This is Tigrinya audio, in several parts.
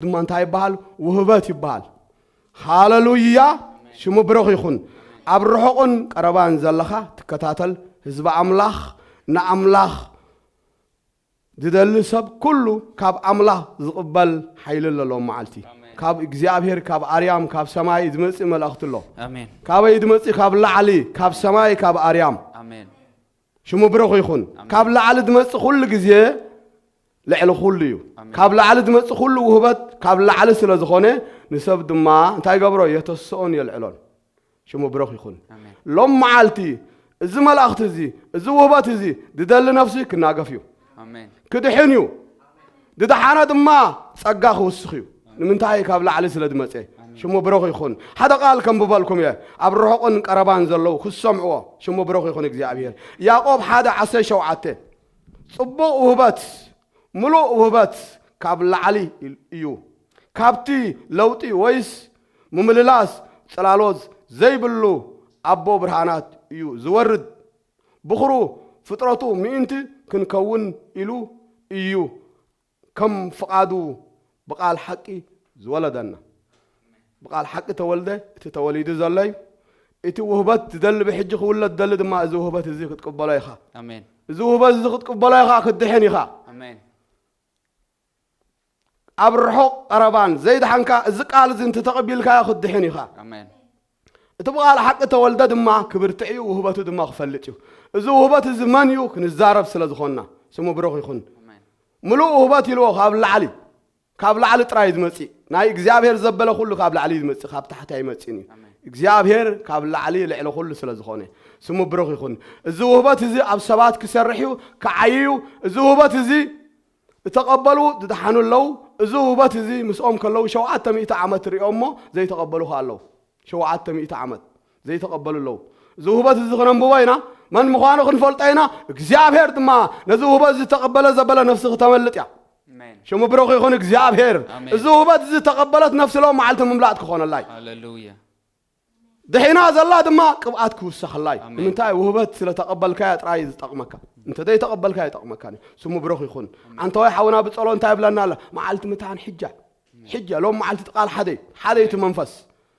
ድማ እንታይ ይበሃል? ውህበት ይበሃል። ሃለሉያ! ሽሙ ብሩኽ ይኹን። ኣብ ርሑቕን ቀረባን ዘለኻ ትከታተል ህዝቢ ኣምላኽ፣ ንኣምላኽ ዝደሊ ሰብ ኩሉ ካብ ኣምላኽ ዝቕበል ሓይሊ ኣሎ ሎም መዓልቲ። ኣሜን። ካብ እግዚኣብሔር፣ ካብ ኣርያም፣ ካብ ሰማይ ዝመጽእ መልእኽቲ ኣሎ። ኣሜን። ካበይ ዝመጽእ? ካብ ላዕሊ፣ ካብ ሰማይ፣ ካብ ኣርያም። ኣሜን። ሽሙ ብሩኽ ይኹን። ኣሜን። ካብ ላዕሊ ዝመጽእ ኩሉ ግዜ ልዕሊ ኩሉ እዩ። ኣሜን። ካብ ላዕሊ ዝመጽእ ኩሉ ውህበት ካብ ላዕሊ ስለ ዝኾነ፣ ንሰብ ድማ እንታይ ይገብሮ? የተስኦን የልዕሎን። ሽሙ ብሩኽ ይኹን። ኣሜን። ሎም መዓልቲ እዚ መልእኽቲ እዚ፣ እዚ ውህበት እዚ ዝደሊ ነፍሲ ክናገፍ እዩ። ኣሜን። ክድሕን እዩ። ዝደሓነ ድማ ጸጋ ክውስኽ እዩ። ንምንታይ? ካብ ላዕሊ ስለ ዝመጸ። ኣሜን። ሽሙ ብሩኽ ይኹን። ሓደ ቃል ከንብበልኩም እየ። ኣብ ርሑቕን ቀረባን ዘለዉ ክሰምዕዎ። ሽሙ ብሩኽ ይኹን እግዚኣብሔር። ያዕቆብ ሓደ ዓሰርተ ሸውዓተ፣ ጽቡቕ ውህበት፣ ምሉእ ውህበት ካብ ላዕሊ እዩ። ካብቲ ለውጢ ወይስ ምምልላስ ጽላሎት ዘይብሉ ኣቦ ብርሃናት እዩ ዝወርድ። ብኹሩ ፍጥረቱ ምእንቲ ክንከውን ኢሉ እዩ ከም ፍቓዱ ብቓል ሓቂ ዝወለደና። ብቓል ሓቂ ተወልደ፣ እቲ ተወሊዱ ዘሎ እዩ። እቲ ውህበት ዝደሊ፣ ብሕጂ ክውለድ ዝደሊ ድማ፣ እዚ ውህበት እዚ ክትቅበሎ ኢኻ። ኣሜን። እዚ ውህበት እዚ ክትቅበሎ ኢኻ፣ ክትድሕን ኢኻ። ኣሜን። ኣብ ርሑቕ ቀረባን ዘይደሓንካ፣ እዚ ቃል እዚ እንተተቐቢልካዮ ክትድሕን ኢኻ። ኣሜን። እቲ ብቓል ሓቂ ተወልደ ድማ ክብርትዕ እዩ፣ ውህበቱ ድማ ክፈልጥ እዩ። እዚ ውህበት እዚ መን እዩ? ክንዛረብ ስለ ዝኾንና፣ ስሙ ብሩኽ ይኹን። ኣሜን። ምሉእ ውህበት ኢልዎ ካብ ላዕሊ፣ ካብ ላዕሊ ጥራይ ዝመጽእ። ናይ እግዚኣብሔር ዘበለ ኩሉ ካብ ላዕሊ ዝመጽእ፣ ካብ ታሕቲ ኣይመጽእን እዩ። ኣሜን። እግዚኣብሔር ካብ ላዕሊ ልዕሊ ኩሉ ስለ ዝኾነ፣ ስሙ ብሩኽ ይኹን። እዚ ውህበት እዚ ኣብ ሰባት ክሰርሕ እዩ፣ ክዓይ እዩ። እዚ ውህበት እዚ ዝተቐበሉ ዝደሓኑ ኣለዉ። እዚ ውህበት እዚ ምስኦም ከለዉ ሸውዓተ ሚእቲ ዓመት ርእዮ እሞ ዘይተቐበሉ ከ ኣለዉ። ሸውዓተ ሚእቲ ዓመት ዘይተቐበሉ ኣለዉ። እዚ ውህበት እዚ ክነንብቦ ኢና፣ መን ምዃኑ ክንፈልጦ ኢና። እግዚኣብሔር ድማ ነዚ ውህበት ዝተቐበለ ዘበለ ነፍሲ ክተመልጥ እያ። ኣሜን። ሽሙ ብሩኽ ይኹን እግዚኣብሔር። ኣሜን። እዚ ውህበት እዚ ዝተቐበለት ነፍሲ ሎም መዓልቲ ምምላጥ ክኾነላ እዩ። ሃሌሉያ። ድሒና ዘላ ድማ ቅብኣት ክውሰኸላ እዩ። ኣሜን። ንምንታይ? ውህበት ስለ ተቐበልካያ ጥራይ እዩ ዝጠቕመካ። እንተ ዘይተቐበልካ ኣይጠቕመካን እዩ። ስሙ ብሩኽ ይኹን። ኣሜን። ዓንተዋይ ሓውና ብጸሎ እንታይ ይብለና ኣሎ? መዓልቲ ምትሓን ሕጃ። ሕጃ። ሎም መዓልቲ እቲ ቃል ሓደ እዩ። ሓደ እዩ እቲ መንፈስ።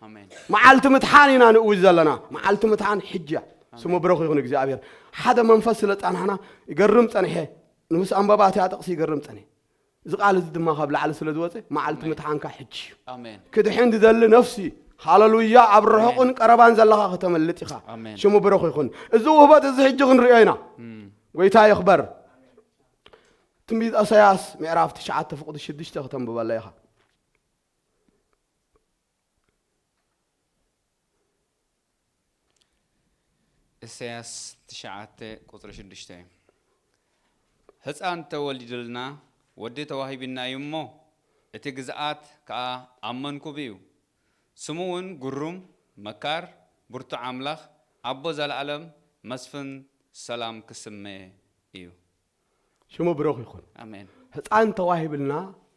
ኣሜን። መዓልቲ ምትሓን ኢና ንእውጅ ዘለና። መዓልቲ ምትሓን ሕጃ። ኣሜን። ስሙ ብሩኽ ይኹን እግዚኣብሔር። ሓደ መንፈስ ስለ ጸናሕና ይገርም ጸንሐ። ንስ ኣንበባ እቲኣ ጥቕሲ ይገርም ጸንሐ። እዚ ቃል እዚ ድማ ካብ ላዕሊ ስለ ዝወጸ፣ መዓልቲ ኣሜን። ምትሓንካ ሕጂ እዩ። ኣሜን። ክድሕን ዝደሊ ነፍሲ፣ ሃሌሉያ፣ ኣብ ርሑቕን ኣሜን። ቀረባን ዘለኻ ከተመልጥ ኢኻ። ኣሜን። ሽሙ ብሩኽ ይኹን። እዚ ውህበት እዚ ሕጂ ክንርእዮ ኢና። እም። ጎይታ ይኽበር። ትንቢት ኢሳያስ ምዕራፍ ትሽዓተ ፍቕዲ ሽዱሽተ ከተንብበለይ ኢኻ። ኢሳያስ ትሽዓተ ቁጽሪ ሽዱሽተ፣ ህጻን ተወሊዱልና፣ ወዲ ተዋሂቡና እዩ እሞ፣ እቲ ግዝኣት ከኣ ኣብ መንኩቡ እዩ። ስሙ እውን ግሩም፣ መካር፣ ብርቱዕ ኣምላኽ፣ ኣቦ ዘለኣለም፣ መስፍን ሰላም ክስመ እዩ። ሽሙ ብሩኽ ይኹን። ኣሜን። ህፃን ተዋሂብልና፣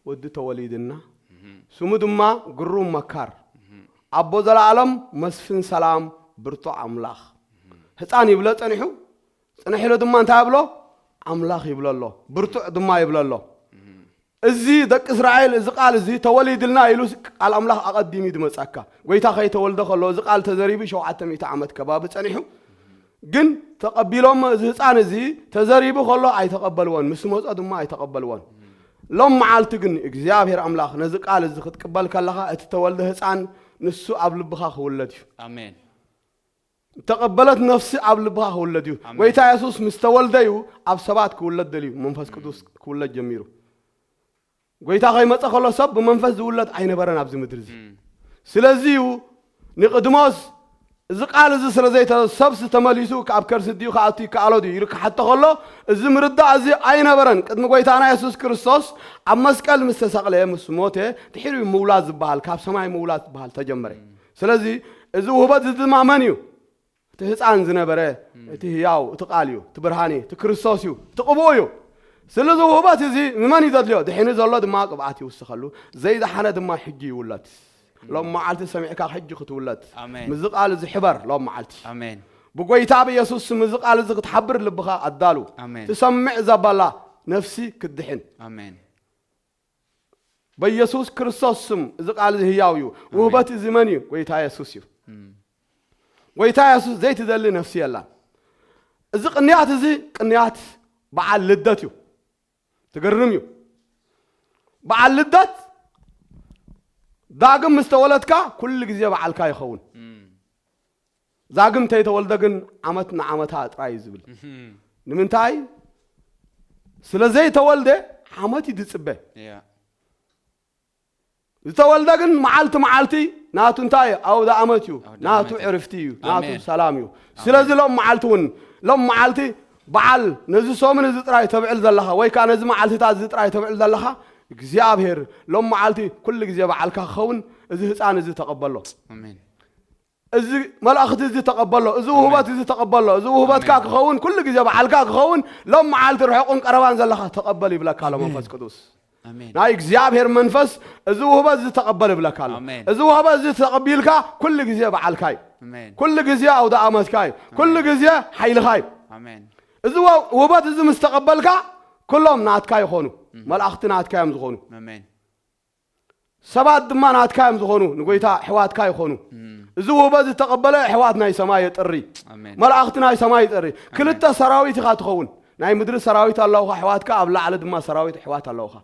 ወዲ ተወሊድና፣ እህ። ስሙ ድማ ግሩም መካር፣ እህ። ኣቦ ዘለኣለም፣ መስፍን ሰላም፣ ብርቱዕ ኣምላኽ። እህ። ህፃን ይብሎ ጸኒሑ፣ ጽንሕ ኢሉ ድማ እንታይ ይብሎ? ኣምላኽ ይብሎ ኣሎ። ብርቱዕ ድማ ይብሎ ኣሎ። እህ። እዚ ደቂ እስራኤል፣ እዚ ቃል እዚ ተወሊድልና ኢሉ ቃል ኣምላኽ ኣቐዲሙ እዩ ዝመጻካ። ጎይታ ከይተወልደ ከሎ፣ እዚ ቃል ተዘሪቡ ሸውዓተ ሚእቲ ዓመት ከባቢ ጸኒሑ። ግን ተቐቢሎሞ፣ እዚ ህፃን እዚ ተዘሪቡ ከሎ ኣይተቐበልዎን፣ ምስ መጾ ድማ ኣይተቐበልዎን። ሎም መዓልቲ ግን እግዚኣብሔር ኣምላኽ ነዚ ቃል እዚ ክትቅበል ከለኻ፣ እቲ ተወልደ ህፃን ንሱ ኣብ ልብኻ ክውለድ እዩ። ኣሜን። ተቐበለት ነፍሲ ኣብ ልብኻ ክውለድ እዩ። ኣሜን። ጎይታ የሱስ ምስ ተወልደ እዩ ኣብ ሰባት ክውለድ ደልዩ፣ መንፈስ ቅዱስ ክውለድ ጀሚሩ። ጎይታ ከይመጸ ከሎ ሰብ ብመንፈስ ዝውለድ ኣይነበረን ኣብዚ ምድሪ እዚ። እም። ስለዚ እዩ ኒቆዲሞስ እዚ ቃል እዚ ስለ ዘይተ-፣ ሰብሲ ተመሊሱ ካብ ከርሲ ድዩ ክኣቱ ይከኣሎ ድዩ ኢሉ ክሓቶ ከሎ፣ እዚ ምርዳእ እዚ ኣይነበረን። ቅድሚ ጎይታና የሱስ ክርስቶስ ኣብ መስቀል ምስ ተሰቕለ፣ ምስ ሞተ፣ ድሒሩ እዩ ምውላድ ዝበሃል፣ ካብ ሰማይ ምውላድ ዝበሃል ተጀመረ። እም። ስለዚ እዚ ውህበት እዚ ድማ መን እዩ? እቲ ህፃን ዝነበረ፣ እም። እቲ ህያው፣ እቲ ቃል እዩ፣ እቲ ብርሃን እዩ፣ እቲ ክርስቶስ እዩ፣ እቲ ቅቡእ እዩ። ስለዚ ውህበት እዚ ንመን እዩ ዘድልዮ? ድሒኑ ዘሎ ድማ ቅብኣት ይውስኸሉ፣ ዘይደሓነ ድማ ሕጂ ይውለድ። እም። ሎም መዓልቲ ሰሚዕካ ሕጂ ክትውለድ። ኣሜን። ምስዚ ቃል እዚ ሕበር፣ ሎም መዓልቲ። ኣሜን። ብጎይታ ብየሱስ ስም እዚ ቃል እዚ ክትሓብር ልብኻ ኣዳሉ። ኣሜን። ትሰምዕ ዘበላ ነፍሲ ክትድሕን። ኣሜን። በኢየሱስ ክርስቶስ ስም እዚ ቃል እዚ ህያው እዩ። ውህበት እዚ መን እዩ? ጎይታ የሱስ እዩ። ጎይታ የሱስ ዘይትደሊ ነፍሲ የላን። እዚ ቅንያት እዚ ቅንያት በዓል ልደት እዩ። ትገርም እዩ። በዓል ልደት ዳግም ምስ ተወለድካ ኩሉ ግዜ በዓልካ ይኸውን። ዳግም እንተይተወልደ ግን ዓመት ንዓመታ ጥራይ እዩ ዝብል። ንምንታይ? ስለ ዘይተወልደ ዓመት እዩ ዝጽበ። ዝተወልደ ግን መዓልቲ መዓልቲ ናቱ እንታይ እዩ? ኣውደ ኣመት እዩ። ናቱ ዕርፍቲ እዩ። ናቱ ሰላም እዩ። ስለዚ ሎም መዓልቲ እውን ሎም መዓልቲ በዓል ነዚ ሰሙን እዚ ጥራይ ተብዕል ዘለኻ ወይ ከዓ ነዚ መዓልትታት እዚ ጥራይ ተብዕል ዘለኻ እግዚኣብሔር ሎም መዓልቲ ኩሉ ግዜ በዓልካ ክኸውን እዚ ህፃን እዚ ተቐበሎ። እዚ መልእኽቲ እዚ ተቐበሎ፣ እዚ ውህበት እዚ ተቐበሎ፣ እዚ ውህበትካ ክኸውን ኩሉ ግዜ በዓልካ ክኸውን ሎም መዓልቲ ርሑቕን ቀረባን ዘለኻ ተቐበል ይብለካ ኣሎ መንፈስ ቅዱስ። ናይ እግዚኣብሔር መንፈስ እዚ ውህበት እዚ ተቐበል ይብለካ ኣሎ። እዚ ውህበት እዚ ተቐቢልካ ኩሉ ግዜ በዓልካ እዩ። ኩሉ ግዜ ኣውደ ኣመትካ እዩ። ኩሉ ግዜ ሓይልኻ እዩ። እዚ ውህበት እዚ ምስ ተቐበልካ ኩሎም ናትካ ይኾኑ። መላእኽቲ ናትካ እዮም ዝኾኑ። ሰባት ድማ ናትካ እዮም ዝኾኑ፣ ንጎይታ ኣሕዋትካ ይኾኑ። እዚ ውህበት ዝተቐበለ ኣሕዋት ናይ ሰማይ የጥሪ። መላእኽቲ ናይ ሰማይ ይጠሪ። ክልተ ሰራዊት ኢኻ ትኸውን። ናይ ምድሪ ሰራዊት ኣለውኻ ኣሕዋትካ፣ ኣብ ላዕሊ ድማ ሰራዊት ኣሕዋት ኣለውኻ።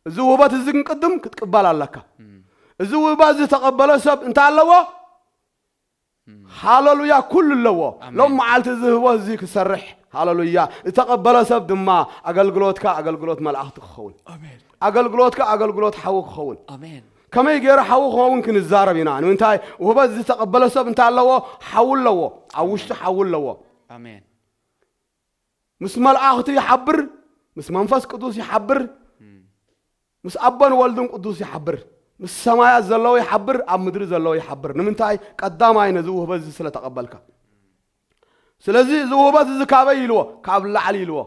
እዚ ውህበት እዚ ግን ቅድም ክትቅበል ኣለካ። እዚ ውህበት ዝተቐበለ ሰብ እንታይ ኣለዎ? ሃለሉያ ኩሉ ኣለዎ። ሎም መዓልቲ እዚ ህይወት እዚ ክሰርሕ ሃለሉያ። ዝተቐበለ ሰብ ድማ ኣገልግሎትካ ኣገልግሎት መላእኽቲ ክኸውን፣ ኣገልግሎትካ ኣገልግሎት ሓዊ ክኸውን። ከመይ ገይሩ ሓዊ ክኸውን ክንዛረብ ኢና። ንምንታይ ውህበት ዝተቐበለ ሰብ እንታይ ኣለዎ? ሓዊ ኣለዎ። ኣብ ውሽጡ ሓዊ ኣለዎ። ምስ መልኣኽቲ ይሓብር፣ ምስ መንፈስ ቅዱስ ይሓብር፣ ምስ ኣቦን ወልድን ቅዱስ ይሓብር፣ ምስ ሰማያት ዘለዉ ይሓብር፣ ኣብ ምድሪ ዘለዉ ይሓብር። ንምንታይ? ቀዳማይ ነዚ ውህበት እዚ ስለ ተቐበልካ። ስለዚ እዚ ውህበት እዚ ካበይ ኢልዎ? ካብ ላዕሊ ኢልዎ።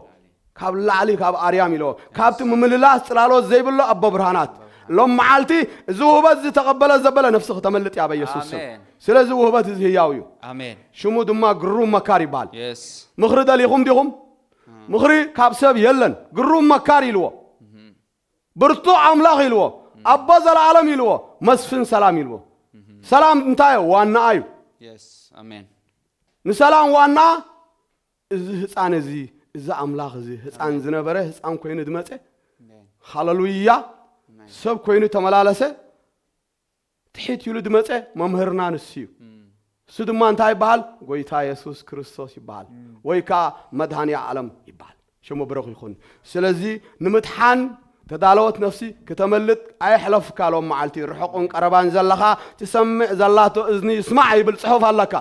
ካብ ላዕሊ፣ ካብ ኣርያም ኢልዎ። ካብቲ ምምልላስ ጽላሎት ዘይብሎ ኣቦ ብርሃናት። ሎም መዓልቲ እዚ ውህበት እዚ ተቐበለ ዘበለ ነፍሲ ክተመልጥ እያ በኢየሱስ ስም። ስለዚ ውህበት እዚ ህያው እዩ። ሽሙ ድማ ግሩም መካር ይበሃል። ምኽሪ ደሊኹም ዲኹም? ምኽሪ ካብ ሰብ የለን። ግሩም መካር ኢልዎ። ብርቱዕ ኣምላኽ ኢልዎ። ኣቦ ዘለኣለም ኢልዎ። መስፍን ሰላም ኢልዎ። ሰላም እንታይ ዋናኣ እዩ። ንሰላም ዋና እዚ ህፃን እዚ፣ እዚ ኣምላኽ እዚ ህፃን ዝነበረ ህፃን ኮይኑ ዝመፀ፣ ሃለሉያ፣ ሰብ ኮይኑ ተመላለሰ። ትሕት ኢሉ ዝመፀ መምህርና ንሱ እዩ። እሱ ድማ እንታይ ይበሃል? ጎይታ የሱስ ክርስቶስ ይበሃል፣ ወይ ከዓ መድሃኒ ዓለም ይበሃል። ሽሙ ብሩኽ ይኹን። ስለዚ ንምድሓን ተዳለወት ነፍሲ ክተመልጥ ኣየሕለፍካ። ሎም መዓልቲ ርሑቕን ቀረባን ዘለኻ ትሰምዕ ዘላቶ እዝኒ ይስማዕ ይብል ጽሑፍ ኣለካ።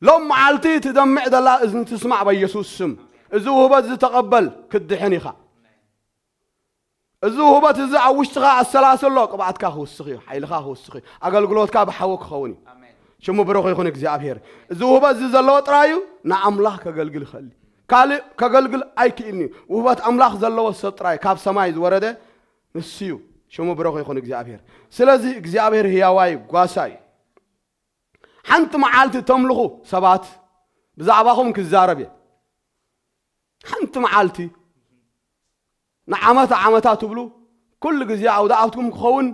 ሎም መዓልቲ ትደምዕ ዘላ እዝኒ ትስማዕ በኢየሱስ ስም። እዚ ውህበት ዝተቐበል ክትድሕን ኢኻ። እዚ ውህበት እዚ ኣብ ውሽጥኻ ኣሰላስሎ፣ ቅብኣትካ ክውስኽ እዩ፣ ሓይልኻ ክውስኽ እዩ፣ ኣገልግሎትካ ብሓዊ ክኸውን እዩ። ሽሙ ብሩኽ ይኹን እግዚኣብሔር። እዚ ውህበት እዚ ዘለዎ ጥራይ እዩ ንኣምላኽ ከገልግል ይኽእል እዩ። ካልእ ከገልግል ኣይክእልን እዩ። ውህበት ኣምላኽ ዘለዎ ሰብ ጥራይ ካብ ሰማይ ዝወረደ ንሱ እዩ። ሽሙ ብሩኽ ይኹን እግዚኣብሔር። ስለዚ እግዚኣብሔር ህያዋይ ጓሳ እዩ። ሓንቲ መዓልቲ ተምልኹ ሰባት ብዛዕባኹም ክዛረብ እየ። ሓንቲ መዓልቲ ንዓመት ዓመታ ትብሉ፣ ኩሉ ግዜ ኣውደ ኣፍትኩም ክኸውን፣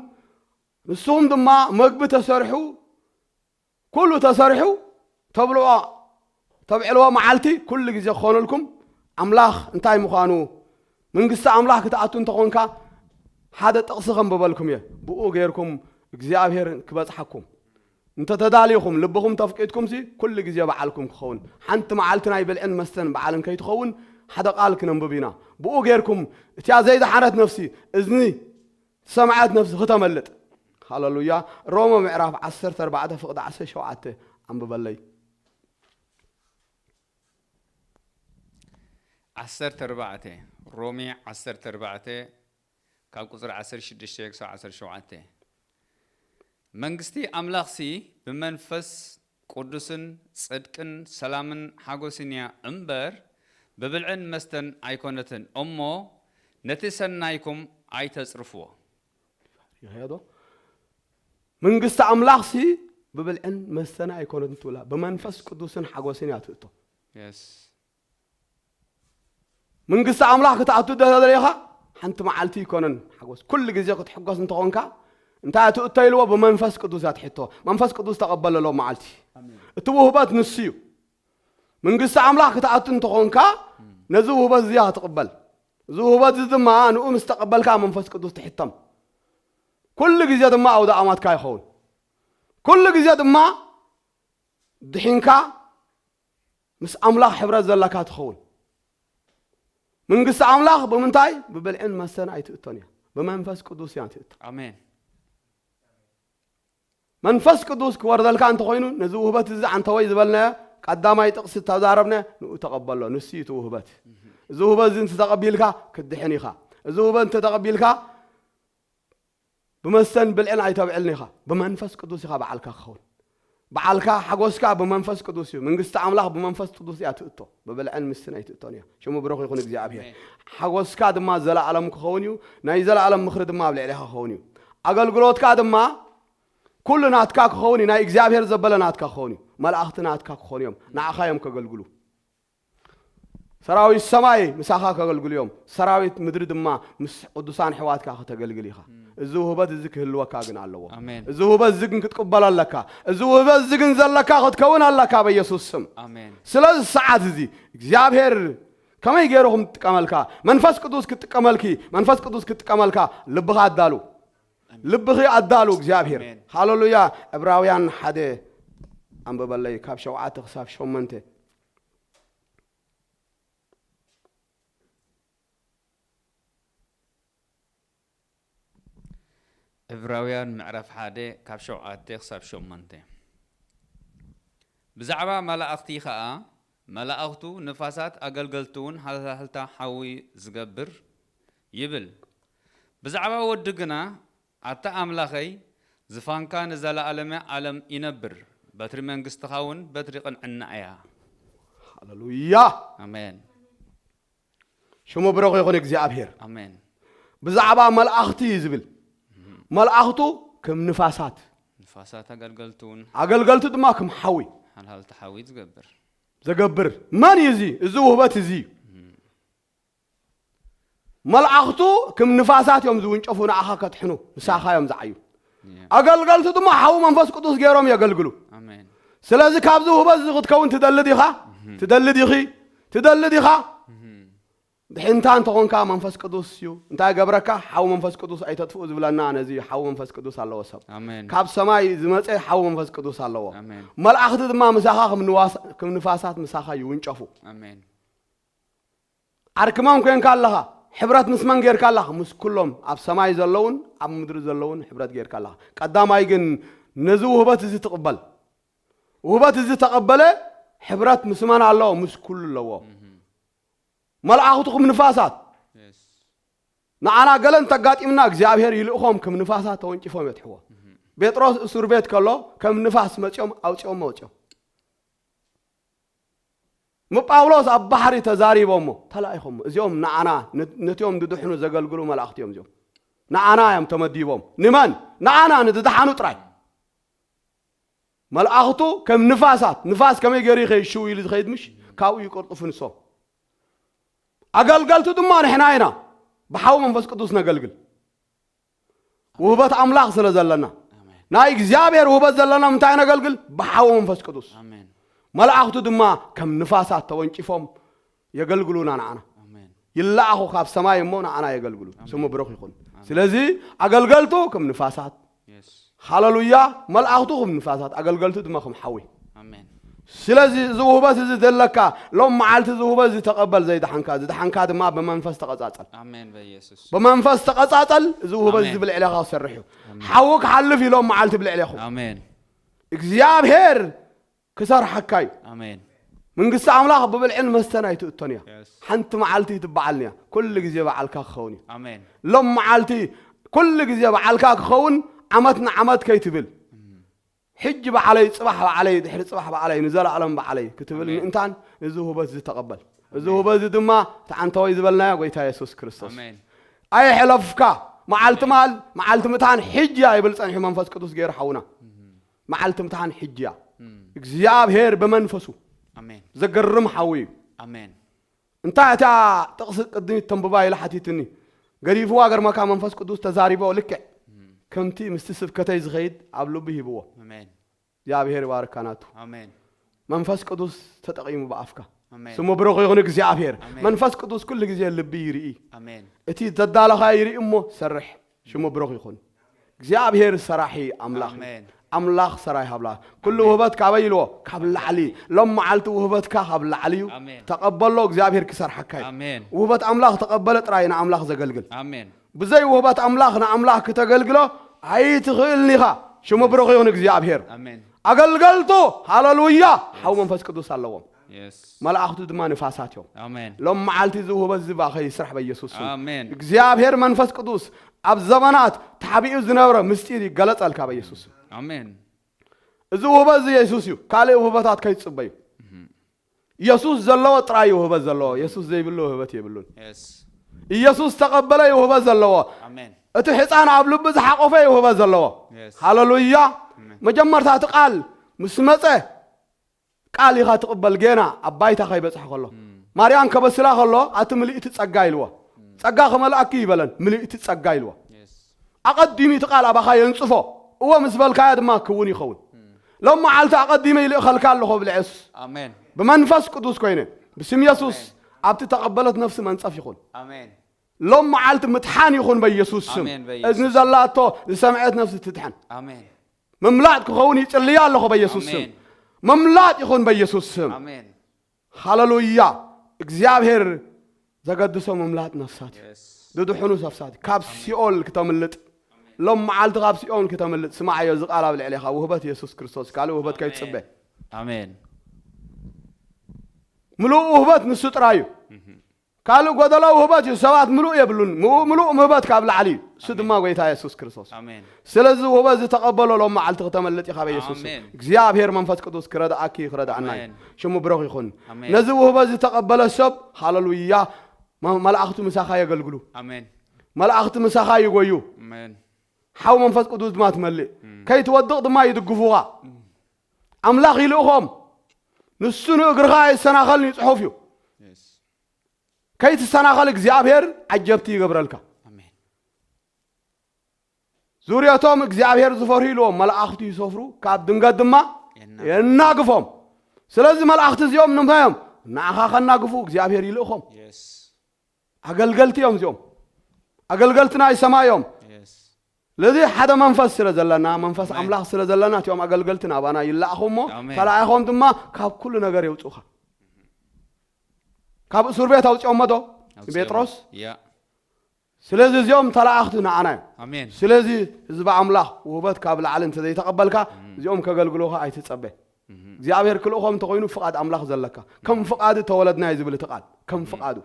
ንስኹም ድማ መግቢ ተሰሪሑ፣ ኩሉ ተሰሪሑ ተብልዖ፣ ተብዕልዎ መዓልቲ ኩሉ ግዜ ክኾነልኩም፣ ኣምላኽ እንታይ ምዃኑ፣ መንግስቲ ኣምላኽ ክትኣቱ እንተኾንካ፣ ሓደ ጥቕሲ ከንብበልኩም እየ። ብኡ ጌርኩም እግዚኣብሔር ክበጽሓኩም። እንተ ተዳሊኹም፣ ልብኹም ተፍቂድኩምሲ፣ ኩሉ ግዜ በዓልኩም ክኸውን። ሓንቲ መዓልቲ ናይ ብልዕን መስተን በዓልን ከይትኸውን፣ ሓደ ቃል ክነንብብ ኢና። ብኡ ጌርኩም፣ እቲያ ዘይደሓነት ነፍሲ፣ እዝኒ ዝሰምዐት ነፍሲ ክተመልጥ። ሃለሉያ። ሮመ ምዕራፍ ዓሰርተ ኣርባዕተ ፍቕዲ ዓሰርተ ሸውዓተ ኣንብበለይ። ዓሰርተ ኣርባዕተ፣ ሮሜ ዓሰርተ ኣርባዕተ፣ ካብ ቁጽሪ ዓሰርተ ሽዱሽተ ክሳብ ዓሰርተ ሸውዓተ። መንግስቲ ኣምላኽሲ ብመንፈስ ቅዱስን ጽድቅን ሰላምን ሓጎስን እያ እምበር፣ ብብልዕን መስተን ኣይኮነትን እሞ፣ ነቲ ሰናይኩም ኣይተጽርፍዎ። መንግስቲ ኣምላኽሲ ብብልዕን መስተን ኣይኮነትን ትብላ፣ ብመንፈስ ቅዱስን ሓጎስን እያ ትእቶ። መንግስቲ ኣምላኽ ክትኣቱ ደለኻ ሓንቲ መዓልቲ ይኮነን ሓጎስ። ኩሉ ግዜ ክትሕጎስ እንተኾንካ፣ እንታይ ትእቶ ኢልዎ? ብመንፈስ ቅዱስ እያ ትሕቶ። መንፈስ ቅዱስ ተቐበለሎም መዓልቲ። ኣሜን። እቲ ውህበት ንሱ እዩ። መንግስቲ ኣምላኽ ክትኣቱ እንተኾንካ፣ ነዚ ውህበት እዚ እያ ክትቕበል። እዚ ውህበት እዚ ድማ ንኡ ምስ ተቐበልካ መንፈስ ቅዱስ ትሕተም። ኩሉ ግዜ ድማ ኣውደ ኣማትካ ይኸውን። ኩሉ ግዜ ድማ ድሒንካ ምስ ኣምላኽ ሕብረት ዘለካ ትኸውን። መንግስቲ ኣምላኽ ብምንታይ? ብብልዕን መስተን ኣይትእቶን እያ። ብመንፈስ ቅዱስ እያ ትእቶ። ኣሜን። መንፈስ ቅዱስ ክወርደልካ እንተኾይኑ፣ ነዚ ውህበት እዚ ዓንተወይ ዝበልናዮ ቀዳማይ ጥቕሲ ተዛረብና፣ ንኡ ተቐበሎ። ንሱ እዩ እቲ ውህበት። እዚ ውህበት እዚ እንተተቐቢልካ፣ ክትድሕን ኢኻ። እዚ ውህበት እንተተቐቢልካ፣ ብመስተን ብልዕን ኣይተብዕልን ኢኻ። ብመንፈስ ቅዱስ ኢኻ በዓልካ ክኸውን። በዓልካ ሓጎስካ ብመንፈስ ቅዱስ እዩ። መንግስቲ ኣምላኽ ብመንፈስ ቅዱስ እያ ትእቶ። ብብልዕን ምስተን ኣይትእቶን እያ። ሽሙ ብሩኽ ይኹን እግዚኣብሔር። ኣሜን። ሓጎስካ ድማ ዘለኣለም ክኸውን እዩ። ናይ ዘለኣለም ምኽሪ ድማ ኣብ ልዕሌኻ ክኸውን እዩ። ኣገልግሎትካ ድማ ኩሉ ናትካ ክኸውን እዩ። ናይ እግዚኣብሔር ዘበለ ናትካ ክኸውን እዩ። መላእኽቲ ናትካ ክኾኑ እዮም። ንዓኻ እዮም ከገልግሉ። ሰራዊት ሰማይ ምሳኻ ከገልግሉ እዮም። ሰራዊት ምድሪ ድማ ምስ ቅዱሳን ኣሕዋትካ ከተገልግል ኢኻ። እዚ ውህበት እዚ ክህልወካ ግን ኣለዎ። ኣሜን። እዚ ውህበት እዚ ግን ክትቅበሎ ኣለካ። እዚ ውህበት እዚ ግን ዘለካ ክትከውን ኣለካ በኢየሱስ ስም። ኣሜን። ስለዚ ሰዓት እዚ እግዚኣብሔር ከመይ ገይሩ ከም ትጥቀመልካ፣ መንፈስ ቅዱስ ክትጥቀመልኪ፣ መንፈስ ቅዱስ ክትጥቀመልካ ልብኻ ኣዳሉ። ኣሜን። ልብኺ ኣዳሉ እግዚኣብሔር። ኣሜን። ሃሌሉያ። ዕብራውያን ሓደ ኣንብበለይ ካብ ሸውዓተ ክሳብ ሸሞንተ። ዕብራውያን ምዕራፍ ሓደ ካብ ሸውዓተ ክሳብ ሸሞንተ። ብዛዕባ መላእኽቲ ኸኣ፣ መላእኽቱ ንፋሳት ኣገልገልቱ እውን ሃልሃልታ ሓዊ ዝገብር ይብል። ብዛዕባ ወዱ ግና፣ ኣታ ኣምላኸይ፣ ዝፋንካ ንዘለኣለመ ዓለም ይነብር፣ በትሪ መንግስትኻ እውን በትሪ ቅንዕና እያ። ሃሌሉያ። ኣሜን። ሽሙ ብሩኽ ይኹን እግዚኣብሔር። ኣሜን። ብዛዕባ መላእኽቲ እዩ ዝብል። መላእኽቱ ከም ንፋሳት። ንፋሳት ኣገልገልቱ እውን ኣገልገልቱ ድማ ከም ሓዊ። ሓልሃልቲ ሓዊ ዝገብር። ዘገብር። መን እዩ እዚ? እዚ ውህበት እዚ እዩ። መላእኽቱ ከም ንፋሳት እዮም ዝውንጨፉ፣ ንኣኻ ከድሕኑ፣ ምሳኻ እዮም ዝዓዩ። ኣገልገልቱ ድማ ሓዊ መንፈስ ቅዱስ ገይሮም የገልግሉ። ኣሜን። ስለዚ ካብዚ ውህበት እዚ ክትከውን ትደሊ ዲኻ? ትደሊ ዲኺ? ትደሊ ዲኻ? ድሕንታ እንተኾንካ መንፈስ ቅዱስ እዩ። እንታይ ገብረካ? ሓዊ መንፈስ ቅዱስ ኣይተጥፍኡ ዝብለና ነዚ ሓዊ መንፈስ ቅዱስ ኣለዎ ሰብ። ኣሜን። ካብ ሰማይ ዝመጸ ሓዊ መንፈስ ቅዱስ ኣለዎ። ኣሜን። መላእኽቲ ድማ ምሳኻ ከም ንዋስ-፣ ከም ንፋሳት ምሳኻ ይውንጨፉ። ኣሜን። ዓርኪ መን ኮንካ ኣለኻ? ሕብረት ምስ መን ጌርካ ኣለኻ? ምስ ኩሎም ኣብ ሰማይ ዘለውን ኣብ ምድሪ ዘለውን ሕብረት ጌርካ ኣለኻ። ቀዳማይ ግን ነዚ ውህበት እዚ ትቕበል። ውህበት እዚ ተቐበለ፣ ሕብረት ምስ መን ኣለዎ? ምስ ኩሉ ኣለዎ። እህ። መልኣኽቱ ከም ንፋሳት። የስ። ንዓና ገለ እንተጋጢምና እግዚኣብሔር ይልእኾም፣ ከም ንፋሳት ተወንጭፎም የትሕዎ። እህ። ጴጥሮስ እሱር ቤት ከሎ ከም ንፋስ መጺኦም ኣውጺኦም መውጺኦም። ምጳውሎስ ኣብ ባሕሪ ተዛሪቦሞ፣ ተላኢኾሞ። እዚኦም ንዓና፣ ነ-፣ ነቲኦም ድድሕኑ ዘገልግሉ መላእኽቲ እዮም እዚኦም። ንዓና እዮም ተመዲቦም። ንመን? ንዓና፣ ንድድሓኑ ጥራይ። መላእኽቱ ከም ንፋሳት፣ ንፋስ ከመይ ገይሩ ይኸይድ? ሽው ኢሉ ዝኸይድ ምሽ? ካብኡ ይቅልጥፉ ንሶም። ኣገልገልቱ ድማ ንሕና ኢና። ብሓው መንፈስ ቅዱስ ነገልግል። ውህበት ኣምላኽ ስለ ዘለና፣ ኣሜን። ናይ እግዚኣብሔር ውህበት ዘለና ምንታይ ነገልግል? ብሓው መንፈስ ቅዱስ። ኣሜን። መላእኽቱ ድማ ከም ንፋሳት ተወንጭፎም የገልግሉና ንዓና። ኣሜን። ይለኣኹ ካብ ሰማይ እሞ ንዓና የገልግሉ። ኣሜን። ስሙ ብሩኽ ይኹን። ኣሜን። ስለዚ ኣገልገልቱ ከም ንፋሳት። የስ። ሃሌሉያ። መላእኽቱ ከም ንፋሳት፣ ኣገልገልቱ ድማ ከም ሓዊ። ኣሜን። ስለዚ እዚ ውህበት እዚ ዘለካ፣ ሎም መዓልቲ እዚ ውህበት እዚ ተቐበል፣ ዘይደሓንካ፣ ዝደሓንካ ድማ ብመንፈስ ተቐጻጸል። ኣሜን፣ በኢየሱስ። ብመንፈስ ተቐጻጸል፣ እዚ ውህበት ኣሜን። እዚ ብልዕሌኻ ክሰርሕ እዩ። ኣሜን። ሓዊ ክሓልፍ እዩ ሎም መዓልቲ ብልዕሌኹም። ኣሜን። እግዚኣብሔር ክሰርሓካ እዩ። ኣሜን። መንግስቲ ኣምላኽ ብብልዕን መስተን ኣይትእቶን እያ። የስ። ሓንቲ መዓልቲ ትበዓልን እያ። ኩሉ ግዜ በዓልካ ክኸውን እዩ። ኣሜን። ሎም መዓልቲ ኩሉ ግዜ በዓልካ ክኸውን፣ ዓመት ንዓመት ከይትብል። እም። ሕጂ በዓለይ፣ ጽባሕ በዓለይ፣ ድሕሪ ጽባሕ በዓለይ፣ ንዘለኣለም በዓለይ ክትብል ኣሜን። ምእንታን፣ እዚ ውህበት እዚ ተቐበል። እዚ ኣሜን። ውህበት እዚ ድማ፣ እቲ ዓንተወይ ዝበልናዮ ጎይታ የሱስ ክርስቶስ። ኣሜን። ኣይሕለፍካ። መዓልቲ ማል፣ መዓልቲ ምእንታን ሕጂ እያ ይብል ጸኒሑ መንፈስ ቅዱስ ገይሩ ሓውና። እም። መዓልቲ ምእንታን ሕጂ እያ። እም። እግዚኣብሔር ብመንፈሱ ኣሜን። ዘገርም ሓዊ እዩ። ኣሜን። እንታይ እታ ጥቕሲ ቅድሚት ተንብባ ኢላ ሓቲትኒ። ገዲፍዋ ገርመካ መንፈስ ቅዱስ ተዛሪቦ ልክዕ ከምቲ ምስቲ ስብከተይ ዝኸይድ ኣብ ልቡ ሂብዎ። ኣሜን እግዚኣብሔር ይባርካ ናቱ። ኣሜን መንፈስ ቅዱስ ተጠቂሙ ብኣፍካ ኣሜን ስሙ ብሩኽ ይኹን እግዚኣብሔር። ኣሜን። መንፈስ ቅዱስ ኩሉ ግዜ ልቢ ይርኢ። ኣሜን እቲ ዘዳለኻ ይርኢ እሞ ሰርሕ። ሽሙ ብሩኽ ይኹን። እግዚኣብሔር ሰራሒ ኣምላኽ እዩ። ኣሜን ኣምላኽ ሰራይ ሃብላ። ኩሉ ውህበት ካበይ ኢልዎ? ካብ ላዕሊ። ሎም መዓልቲ ውህበትካ ካብ ላዕሊ እዩ። ኣሜን። ተቐበሎ፣ እግዚኣብሔር ክሰርሓካ እዩ። ኣሜን ውህበት ኣምላኽ ተቐበለ ጥራይ ንኣምላኽ ዘገልግል። ኣሜን ብዘይ ውህበት ኣምላኽ ንኣምላኽ ክተገልግሎ ኣይትኽእልን ኢኻ። ሽሙ ብሩኽ ይኹን እግዚኣብሔር። ኣሜን ኣገልገልቱ ሃለሉያ ሓው መንፈስ ቅዱስ ኣለዎም። የስ መላእኽቱ ድማ ንፋሳት እዮም። ኣሜን ሎም መዓልቲ እዚ ውህበት እዚ ባኸ ይስራሕ በኢየሱስ ስም። ኣሜን እግዚኣብሔር መንፈስ ቅዱስ ኣብ ዘመናት ተሓቢኡ ዝነበረ ምስጢር ይገለጸልካ በኢየሱስ ስም። ኣሜን እዚ ውህበት እዚ የሱስ እዩ። ካልእ ውህበታት ከይትጽበዩ። ኢየሱስ ዘለዎ ጥራይ እዩ ውህበት ዘለዎ። የሱስ ዘይብሉ ውህበት የብሉን። የስ ኢየሱስ ተቐበለ እዩ ውህበት ዘለዎ። ኣሜን እቲ ሕፃን ኣብ ልቢ ዝሓቆፈ እዩ ውህበት ዘለዎ። የስ ሃለሉያ። ኣሜን መጀመርታ እቲ ቃል ምስ መጸ ቃል ኢኻ ትቕበል። ጌና ኣብ ባይታ ከይበጽሕ ከሎ ማርያም ከበስላ ከሎ ኣቲ ምልእቲ ጸጋ ኢልዎ። ጸጋ ከመልኣኪ ይበለን ምልእቲ ጸጋ ኢልዎ። የስ ኣቐዲሙ እቲ ቃል ኣባኻ የንጽፎ። እወ ምስ በልካዮ ድማ ክውን ይኸውን። ሎም መዓልቲ ኣቐዲመ ይልእኸልካ ኣለኹ ብልዕ የሱስ። ኣሜን ብመንፈስ ቅዱስ ኮይነ ብስም የሱስ ኣብቲ ተቐበለት ነፍሲ መንጸፍ ይኹን። ኣሜን ሎም መዓልቲ ምትሓን ይኹን በኢየሱስ ስም። ኣሜን፣ በኢየሱስ እዝኒ ዘላቶ ዝሰምዐት ነፍሲ ትትሐን። ኣሜን ምምላጥ ክኸውን ይጽልያ ኣለኹ በኢየሱስ ስም። ኣሜን ምምላጥ ይኹን በኢየሱስ ስም። ኣሜን ሃለሉያ። እግዚኣብሔር ዘገድሶ ምምላጥ ነፍሳት እዩ። የስ ዝድሕኑ ነፍሳት እዩ። ካብ ሲኦል ክተምልጥ ሎም መዓልቲ ካብ ሲኦል ክተምልጥ። ስማዓዮ እዚ ቃል ኣብ ልዕሌኻ ውህበት የሱስ ክርስቶስ ካልእ ውህበት ከይትጽበ። ኣሜን ምሉእ ውህበት ንሱ ጥራይ እዩ። ካልእ ጎደሎ ውህበት እዩ። ሰባት ምሉእ የብሉን። ምሉእ ምሉእ ውህበት ካብ ላዕሊ እዩ። እሱ ድማ ጎይታ የሱስ ክርስቶስ። ኣሜን ስለዚ ውህበት ዝተቐበሎ ሎም መዓልቲ ክተመልጥ ኢኻ በየሱስ ስም። ኣሜን። እግዚኣብሔር መንፈስ ቅዱስ ክረድኣኪ ክረድኣና እዩ። ኣሜን። ሽሙ ብሩኽ ይኹን። ኣሜን። ነዚ ውህበት ዝተቐበለ ሰብ ሃለሉያ መ- መላእኽቱ ምሳኻ የገልግሉ። ኣሜን መላእኽቲ ምሳኻ ይጎዩ። ኣሜን ሓው መንፈስ ቅዱስ ድማ ትመልእ። ከይትወድቕ ድማ ይድግፉኻ። ኣምላኽ ይልእኾም። ንሱ ንእግርኻ ኣይሰናኸልን እዩ ጽሑፍ እዩ። የስ ከይትሰናኸል እግዚኣብሔር ዓጀብቲ ይገብረልካ። ኣሜን ዙርየቶም እግዚኣብሔር ዝፈርሁ ኢልዎም መላእኽቱ ይሰፍሩ፣ ካብ ድንገት ድማ የና የናግፎም። ስለዚ መላእኽቲ እዚኦም ንምንታይ እዮም ንዓኻ ከናግፉ እግዚኣብሔር ይልእኾም? የስ ኣገልገልቲ እዮም እዚኦም። ኣገልገልቲ ናይ ሰማይ እዮም። የስ ስለዚ ሓደ መንፈስ ስለ ዘለና መንፈስ ኣሜን። ኣምላኽ ስለ ዘለና እቲኦም ኣገልገልቲ ናባና ይለኣኹ እሞ ኣሜን። ተላኢኾም ድማ ካብ ኩሉ ነገር የውፅኡኻ። ካብ እሱር ቤት ኣውፅኦሞ ዶ ንጴጥሮስ? ያ ስለዚ እዚኦም ተላኣኽቲ ንዓና እዮም። ኣሜን ስለዚ ህዝቢ ኣምላኽ ውህበት ካብ ላዕሊ እንተዘይተቐበልካ እዚኦም ከገልግሉኻ ኣይትጸበ። እግዚኣብሔር ክልእኾም እንተኾይኑ ፍቓድ ኣምላኽ ዘለካ ከም ፍቓዱ ተወለድና እዩ ዝብል እቲ ቃል። ከም ፍቓዱ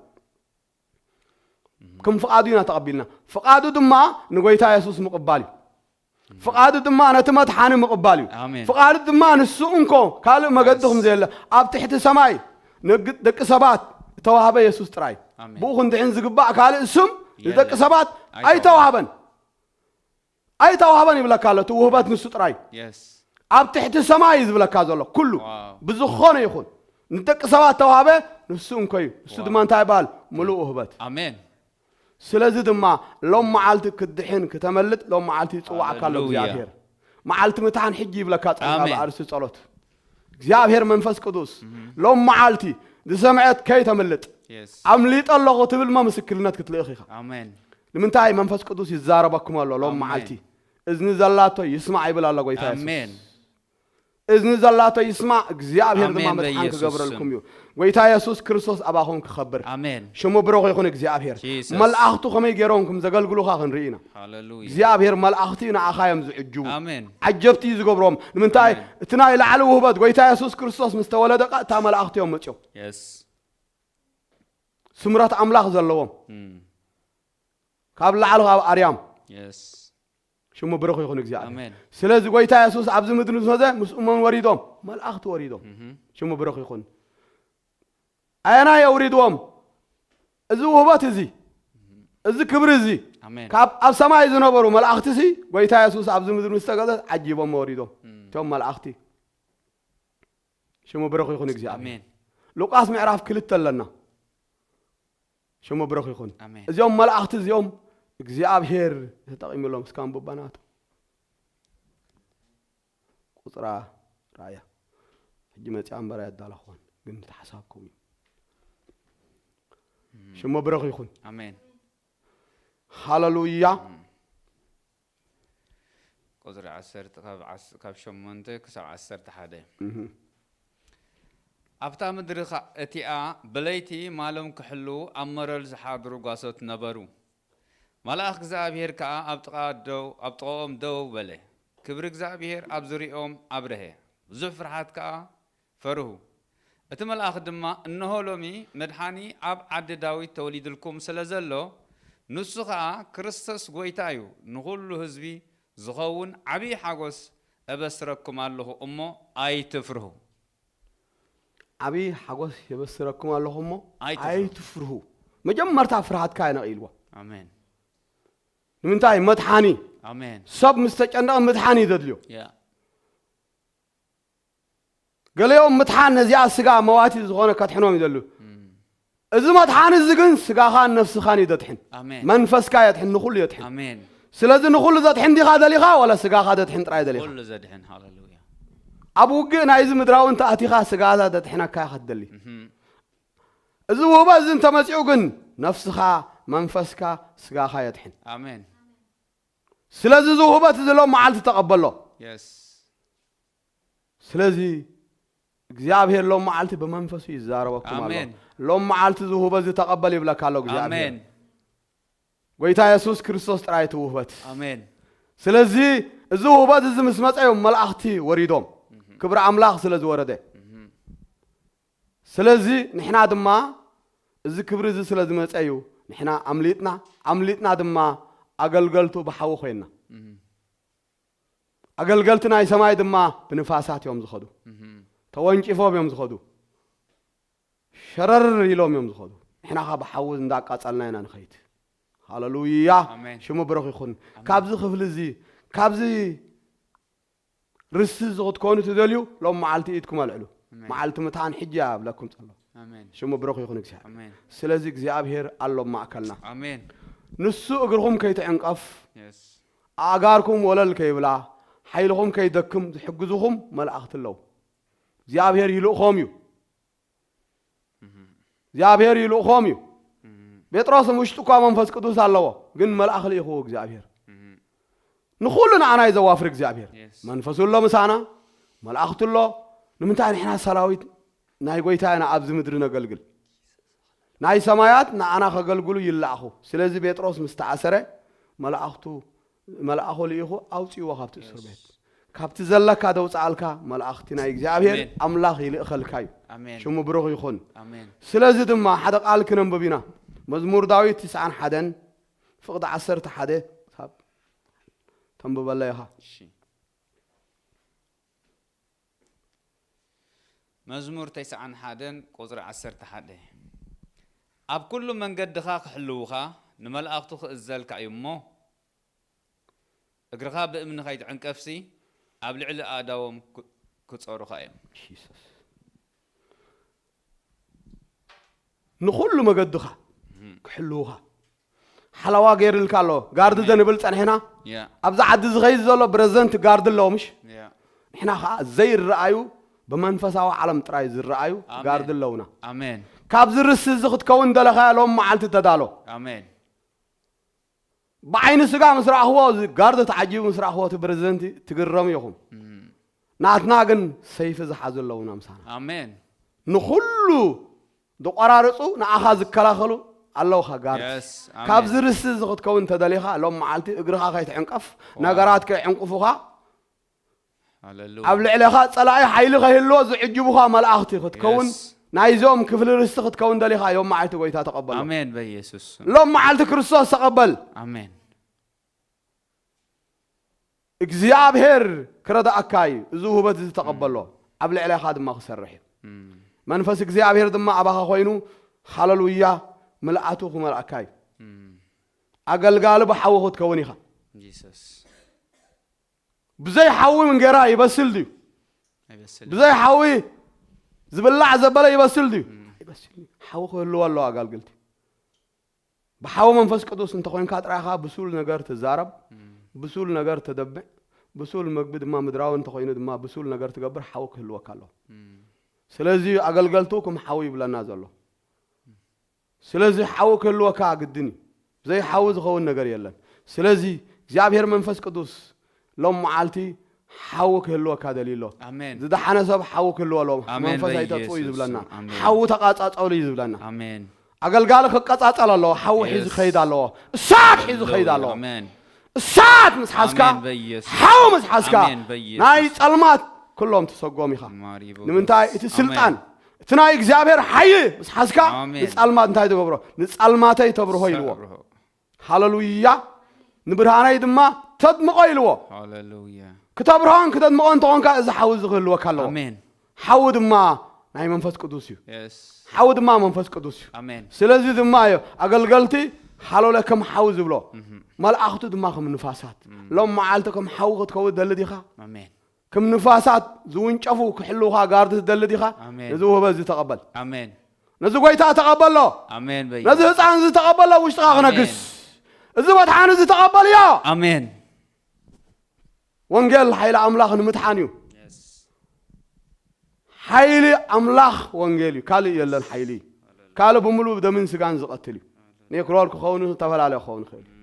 ከም ፍቓዱ ኢና ተቐቢልና። ፍቓዱ ድማ ንጎይታ የሱስ ምቕባል እዩ። ፍቓዱ ድማ ነቲ መድሓኒ ምቕባል እዩ። ኣሜን። ፍቓዱ ድማ ንሱ እንኮ ካልእ መገዲ ከም ዘየለ ኣብ ትሕቲ ሰማይ ንግ- ደቂ ሰባት እተዋህበ የሱስ ጥራይ እዩ። ኣሜን። ብኡ ክንድሕን ዝግባእ ካልእ ስም ንደቂ የለን። ሰባት ኣይተዋህበን። ኣይተዋህበን። ኣይተዋህበን ይብለካ ኣሎ። እቲ ውህበት ንሱ ጥራይ እዩ። የስ ኣብ ትሕቲ ሰማይ እዩ ዝብለካ ዘሎ ኩሉ ዋው። ብዝኾነ ይኹን ንደቂ ሰባት ተዋህበ ንሱ እንኮ እዩ። ንሱ ድማ እንታይ ይበሃል? ምሉእ ውህበት። ኣሜን ስለዚ ድማ ሎም መዓልቲ ክትድሕን ክተመልጥ ሎም መዓልቲ ይፅዋዕካ ኣሎ ሃሌሉያ። እግዚኣብሔር። መዓልቲ ምትሓን ሕጂ ይብለካ ጸጋ ኣሜን። ብኣርእስቲ ጸሎት እግዚኣብሔር መንፈስ ቅዱስ ሎም መዓልቲ ዝሰምዐት ከይተምልጥ የስ ኣምሊጠ ኣለኹ ትብል እሞ ምስክርነት ክትልእኽ ኢኻ። ኣሜን ንምንታይ መንፈስ ቅዱስ ይዛረበኩም ኣሎ ሎም ኣሜን። መዓልቲ እዝኒ ዘላቶ ይስማዕ ይብል ኣሎ ጎይታ የሱስ። ኣሜን እዝኒ ዘላቶ ይስማዕ። እግዚኣብሔር ድማ ኣሜን መድሓን በኢየሱስ ክገብረልኩም ስም። እዩ። ጎይታ የሱስ ክርስቶስ ኣባኹም ክኸብር ኣሜን ሽሙ ብሩኽ ይኹን እግዚኣብሔር። ጂሰስ። መላእኽቱ ከመይ ገይሮም ከም ዘገልግሉኻ ክንርኢ ኢና። ሃሌሉያ እግዚኣብሔር መላእኽቲ ንኣኻ እዮም ዝዕጅቡ። ኣሜን ዓጀብቲ እዩ ዝገብሮም። ንምንታይ? ኣሜን። እቲ ናይ ላዕሊ ውህበት ጎይታ የሱስ ክርስቶስ ምስ ተወለደ ቀጥታ መላእኽቲ እዮም መፅዮም። የስ ስምረት ኣምላኽ ዘለዎም እም። ካብ ላዕሊ ካብ ኣርያም የስ ሽሙ ብሩኽ ይኹን እግዚኣብሔር። ኣሜን ስለዚ ጎይታ የሱስ ኣብዚ ምድሪ ዝመዘ ምስኡ መን ወሪዶም? መላእኽቲ ወሪዶም። ሽሙ ብሩኽ ይኹን። ኣየናይ የውሪድዎም? እዚ ውህበት እዚ እዚ ክብሪ እዚ ኣሜን ካብ ኣብ ሰማይ ዝነበሩ መላእኽቲ ሲ ጎይታ የሱስ ኣብዚ ምድሪ ምስ ተገዘ ዓጂቦም ወሪዶም። እቶም መላእኽቲ ሽሙ ብሩኽ ይኹን እግዚኣብሔር። ኣሜን ሉቃስ ምዕራፍ ክልተ ኣለና። ሽሙ ብሩኽ ይኹን። ኣሜን እዚኦም መላእኽቲ እዚኦም እግዚኣብሔር ተጠቒምሎም እስካብ በባናቱ ቁጽራ ራእያ። ሕጂ መጺኣ እምበር ኣየዳለኹን፣ ግን ተሓሳብኩም እዩ። ሽሙ ብሩኽ ይኹን። ኣሜን። ሃሌሉያ። ቁጽሪ ዓሰርተ ካብ ዓስ-፣ ካብ ሸሞንተ ክሳብ ዓሰርተ ሓደ። እህ። ኣብታ ምድሪ ኸ-፣ እቲኣ ብለይቲ ማሎም ክሕልዉ ኣብ መረል ዝሓድሩ ጓሶት ነበሩ። መልኣኽ እግዚኣብሄር ከኣ ኣብ ጥቓ ደው-፣ ኣብ ጥቓኦም ደው በለ። ክብሪ እግዚኣብሄር ኣብ ዙርያኦም ኣብርሀ። ብዙሕ ፍርሃት ከኣ ፈርሁ። እቲ መልኣኽ ድማ፣ "እንሆ ሎሚ መድሓኒ ኣብ ዓዲ ዳዊት ተወሊዱልኩም ስለ ዘሎ፣ ንሱ ኸኣ ክርስቶስ ጐይታ እዩ። ንኹሉ ህዝቢ ዝኸውን ዓብዪ ሓጎስ እበስረኩም ኣለኹ እሞ ኣይትፍርሁ።" ዓብዪ ሓጎስ የበስረኩም ኣለኹ እሞ ኣይትፍርሁ። ኣይትፍርሁ። መጀመርታ ፍርሃትካ ነቒልዎ። ኣሜን። ንምንታይ? መድሓኒ። ኣሜን። ሰብ ምስ ተጨነቐ ምድሓን እዩ ዘድልዮ። ያ። ገሊኦም ምድሓን ነዚኣ ስጋ መዋቲ ዝኾነ ከድሕኖም ይደሉ። እም። እዚ መድሓኒ እዚ ግን ስጋኻን ነፍስኻን እዩ ዘድሕን። ኣሜን። መንፈስካ የድሕን፣ ንኹሉ የድሕን። ኣሜን። ስለዚ ንኹሉ ዘድሕን ዲኻ ደሊኻ፣ ዋላ ስጋኻ ዘድሕን ጥራይ ደሊኻ? ኩሉ ዘድሕን፣ ሃሌሉያ። ኣብ ውግእ ናይዚ ምድራዊ እንተ ኣቲኻ፣ ስጋኻ ዘድሕነካ ኢኻ ትደሊ። እህም። እዚ ውህበት እዚ እንተመጺኡ ግን፣ ነፍስኻ፣ መንፈስካ፣ ስጋኻ የድሕን። ኣሜን። ስለዚ እዚ ውህበት እዚ ሎም መዓልቲ ተቐበሎ። የስ። ስለዚ እግዚኣብሔር ሎም መዓልቲ ብመንፈሱ ይዛረበኩም ኣሎ። ኣሜን። ሎም መዓልቲ እዚ ውህበት እዚ ተቐበል ይብለካ ኣሎ እግዚኣብሔር። ኣሜን። ጎይታ የሱስ ክርስቶስ ጥራይ እቲ ውህበት። ኣሜን። ስለዚ እዚ ውህበት እዚ ምስ መጸ እዮም መላእኽቲ ወሪዶም። እህ። ክብሪ ኣምላኽ ስለ ዝወረደ። እህ። ስለዚ ንሕና ድማ እዚ ክብሪ እዚ ስለ ዝመጸ እዩ ንሕና ኣምሊጥና፣ ኣምሊጥና ድማ ኣገልገልቱ ብሓዊ ኮይንና። እህ። ኣገልገልቲ ናይ ሰማይ ድማ ብንፋሳት እዮም ዝኸዱ። እህ። ተወንጪፎም እዮም ዝኸዱ። ሸረር ኢሎም እዮም ዝኸዱ። ንሕና ኸኣ ብሓዊ እንዳቃጸልና ኢና ንኸይድ። ሃሌሉያ። ኣሜን። ሽሙ ብሩኽ ይኹን። ኣሜን። ካብዚ ክፍሊ እዚ፣ ካብዚ ርስቲ እዚ ክትኮኑ ትደልዩ፣ ሎም መዓልቲ ኢድኩም ኣልዕሉ። ኣሜን። መዓልቲ ምትሓን ሕጂ እያ እብለኩም ጸሎ። ኣሜን። ሽሙ ብሩኽ ይኹን እግዚኣብሔር። ኣሜን። ስለዚ እግዚኣብሔር ኣሎ ኣብ ማእከልና። ኣሜን። ንሱ እግርኹም ከይትዕንቀፍ፣ የስ። ኣእጋርኩም ወለል ከይብላ፣ ሓይልኹም ከይደክም ዝሕግዙኹም መላእኽቲ ኣለዉ። እግዚኣብሔር ይልእኾም እዩ። እህ። እግዚኣብሔር ይልእኾም እዩ። እህ። ጴጥሮስ ውሽጡ እኳ መንፈስ ቅዱስ ኣለዎ፣ ግን መልኣኽ ልኢኹ እግዚኣብሔር። እህ። ንኹሉ ንዓና እዩ ዘዋፍር እግዚኣብሔር። የስ። መንፈሱ ኣሎ ምሳና፣ መላእኽቱ ኣሎ። ንምንታይ ንሕና ሰራዊት ናይ ጎይታ ኢና ኣብዚ ምድሪ ነገልግል። ናይ ሰማያት ንዓና ከገልግሉ ይለኣኹ። ስለዚ ጴጥሮስ ምስ ተኣሰረ፣ መላእኽቱ፣ መልኣኹ ልኢኹ ኣውጽእዎ ካብቲ እስር ቤት። የስ። ካብቲ ዘለካ ደውጽኣልካ መላእኽቲ ናይ እግዚኣብሔር ኣሜን። ኣምላኽ ይልእኸልካ እዩ። ኣሜን። ሽሙ ብሩኽ ይኹን። ኣሜን። ስለዚ ድማ ሓደ ቃል ክነንብብ ኢና። መዝሙር ዳዊት ትስዓን ሓደን ፍቕዲ ዓሰርተ ሓደ ካብ ተንብበለይ ኢኻ። እሺ። መዝሙር ተስዓን ሓደን ቁጽሪ ዓሰርተ ሓደ። ኣብ ኩሉ መንገድኻ ክሕልዉኻ ንመላእኽቱ ክእዘልካ እዩ እሞ፣ እግርኻ ብእምኒ ከይትዕንቀፍሲ፣ ኣብ ልዕሊ ኣእዳዎም ክ-፣ ክጾሩኻ እዮም። ጂሰስ። ንኹሉ መገድኻ እም። ክሕልዉኻ ሓለዋ ገይርልካ ኣሎ። ጋርዲ ኣሜን። ዘንብል ጸኒሕና። ያ። ኣብዚ ዓዲ ዝኸይድ ዘሎ ብረዘንት ጋርዲ ኣለዎ፣ ምሽ? ያ። ንሕና ኸኣ ዘይረኣዩ፣ ብመንፈሳዊ ዓለም ጥራይ ዝረኣዩ ኣሜን። ጋርዲ ኣለዉና። ኣሜን። ካብዚ ርስቲ እዚ ክትከውን ደለኻዮ ሎም መዓልቲ ተዳሎ። ኣሜን። ብዓይኒ ስጋ ምስ ረኣኽዎ፣ እዚ ጋርዲ ተዓጂቡ ምስ ረኣኽዎ፣ እቲ ብረዘንት ትግረሙ ኢኹም። እም። ናትና ግን ሰይፊ ዝሓዙ ኣለዉና ምሳና። ኣሜን። ንኹሉ ዝቆራርጹ ንኣኻ ዝከላኸሉ ኣለውኻ ጋርድ። የስ፣ ኣሜን። ካብዚ ርስቲ እዚ ክትከውን ተደሊኻ ሎም መዓልቲ እግርኻ ከይትዕንቀፍ፣ ዋው። ነገራት ከይዕንቅፉኻ፣ ሃሌሉያ። ኣብ ልዕሌኻ ጸላኢ ሓይሊ ከይህልዎ ዝዕጅቡኻ መላእኽቲ ክትከውን፣ የስ። ናይዞም ክፍሊ ርስቲ ክትከውን ደሊኻ ዮም መዓልቲ ጎይታ ተቐበሎ። ኣሜን፣ በኢየሱስ ስም። ሎም መዓልቲ ክርስቶስ ተቐበል። ኣሜን። እግዚኣብሔር ክረዳእካ እዩ። እዚ ውህበት እዚ ተቐበሎ፣ ኣብ ልዕሌኻ ድማ ክሰርሕ እዩ። እም። መንፈስ እግዚኣብሔር ድማ ኣባኻ ኮይኑ፣ ሃሌሉያ፣ ምልኣቱ ክመልኣካ እዩ። እም። ኣገልጋሊ ብሓዊ ክትከውን ኢኻ። ጂሰስ። ብዘይ ሓዊ እንጌራ ይበስል ድዩ? ኣይበስልን። ብዘይ ሓዊ ዝብላዕ ዘበለ ይበስል ድዩ? እም። ኣይበስልን እዩ። ሓዊ ክህልዎ ኣለዎ ኣገልግልቲ። ብሓዊ መንፈስ ቅዱስ እንተኾይንካ ጥራይኻ ብሱል ነገር ትዛረብ፣ ብሱል ነገር ተደብዕ፣ ብሱል መግቢ ድማ ምድራዊ እንተኾይኑ ድማ ብሱል ነገር ትገብር ሓዊ ክህልወካ ኣለዎ። ስለዚ ኣገልገልቱ ከም ሓዊ ይብለና ዘሎ። ስለዚ ሓዊ ክህልወካ ግድን እዩ። ብዘይ ሓዊ ዝኸውን ነገር የለን። ስለዚ እግዚኣብሔር መንፈስ ቅዱስ ሎም መዓልቲ ሓዊ ክህልወካ ደልዩ ኣሎ። ኣሜን። ዝደሓነ ሰብ ሓዊ ክህልዎ ኣለዎ። ኣሜን፣ መንፈስ ኣይተጥፉ እዩ በኢየሱስ ዝብለና። ስም። ኣሜን። ሓዊ ተቃጻጸሉ እዩ ዝብለና። ኣሜን። ኣገልጋሊ ክቀጻጸል ኣለዎ። ሓዊ ሒዙ የስ። ክኸይድ ኣለዎ። እሳት ሒዙ ክኸይድ ኣለዎ። ኣሜን። እሳት ምስ ሓዝካ፣ ኣሜን በኢየሱስ። ሓዊ ምስ ሓዝካ፣ ኣሜን በኢየሱስ። ናይ ጸልማት ኩሎም ትሰጎም ኢኻ። ማሪቦ ንምንታይ? በስ። እቲ ስልጣን፣ ኣሜን። እቲ ናይ እግዚኣብሔር ሓይ ምስ ሓዝካ፣ ኣሜን። ንጸልማት እንታይ ትገብሮ? ንጸልማተይ ተብርሆ ኢልዎ። ተብርሆ። ሃሌሉያ። ንብርሃነይ ድማ ተድምቖ ኢልዎ። ሃሌሉያ። ክተብርሆን ክተድምቖን እንተኾንካ፣ እዚ ሓዊ እዚ ክህልወካ ኣለዎ። ኣሜን። ሓዊ ድማ ናይ መንፈስ ቅዱስ እዩ። የስ። ሓዊ ድማ መንፈስ ቅዱስ እዩ። ኣሜን። ስለዚ ድማ እዩ ኣገልገልቲ ሃለውለ ከም ሓዊ ዝብሎ፣ እህ። መልኣኽቱ ድማ ከም ንፋሳት። እም። ሎም መዓልቲ ከም ሓዊ ክትከውን ትደሊ ዲኻ? ኣሜን። ከም ንፋሳት ዝውንጨፉ ክሕልውኻ ጋርዲ ትደሊ ዲኻ? ኣሜን። ነዚ ውህበት እዚ ተቐበል። ኣሜን። ነዚ ጎይታ ተቐበሎ። ኣሜን በይ። ነዚ ህፃን እዚ ተቐበሎ፣ ውሽጥኻ ኣሜን። ክነግስ። እዚ መድሓኒ እዚ ተቐበልዮ። ኣሜን። ወንጌል ሓይሊ ኣምላኽ ንምድሓን እዩ። የስ። ሓይሊ ኣምላኽ ወንጌል እዩ። ካልእ የለን ሓይሊ። ካልእ ብምሉእ ብደምን ስጋን ዝቐትል እዩ። ኔክሮል ክኸውን፣ ዝተፈላለዩ ክኸውን ይኽእል እዩ።